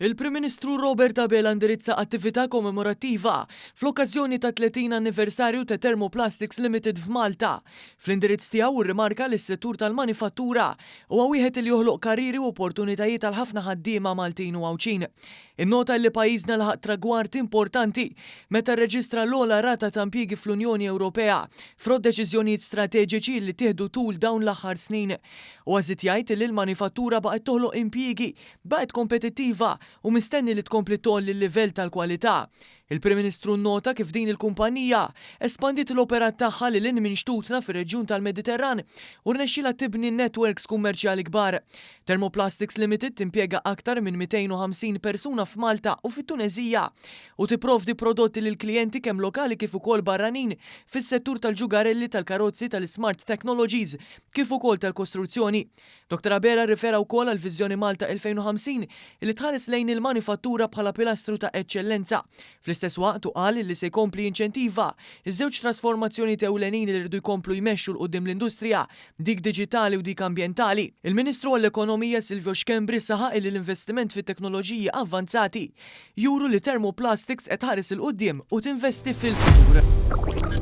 Il-Prim Ministru Robert Abela indirizza attività kommemorattiva fl-okkażjoni tat-30 anniversarju ta' Thermoplastics Limited f'Malta. Fl-indirizz tiegħu rrimarka li s-settur tal-manifattura huwa wieħed li joħloq karrieri u opportunitajiet għal ħafna ħaddiema Maltin u Għawdxin. Innota li pajjiżna laħaq tragward importanti meta rreġistra l-ogħla rata ta' impjiegi fl-Unjoni Ewropea frott deċiżjonijiet strateġiċi li ttieħdu tul dawn l-aħħar snin. Huwa żied jgħid li l-manifattura baqgħet toħloq impjiegi, baqgħet kompetittiva u mistenni li tkompli tgħolli l-livell tal-kwalità. Il-Prim Ministru nnota kif din il-kumpanija espandiet l-operat tagħha lil hinn minn xtutna fir-reġjun tal-Mediterran u rnexxielha tibni networks kummerċjali kbar. Thermoplastics Limited timpjega aktar minn 250 persuna f'Malta u fit-Tuneżija u tipprovdi prodotti lil klijenti kemm lokali kif ukoll barranin fis-settur tal-ġugarelli, tal-karozzi, tal-ismart technologies kif ukoll tal-kostruzzjoni. Dottor Abela rrifera wkoll għall-Viżjoni Malta 2050 li tħares lejn il-manifattura bħala pilastru ta' eċċellenza. Fl-istess waqt hu qal li se jkompli jinċentiva ż-żewġ trasformazzjonijiet ewlenin li rridu jkomplu jmexxu 'l quddiem l-industrija, dik diġitali u dik ambjentali. Il-Ministru għall-Ekonomija Silvio Schembri saħaq illi l-investiment fit-teknoloġiji avvanzati juru li Thermoplastics qed tħares 'il quddiem u tinvesti fil-futur.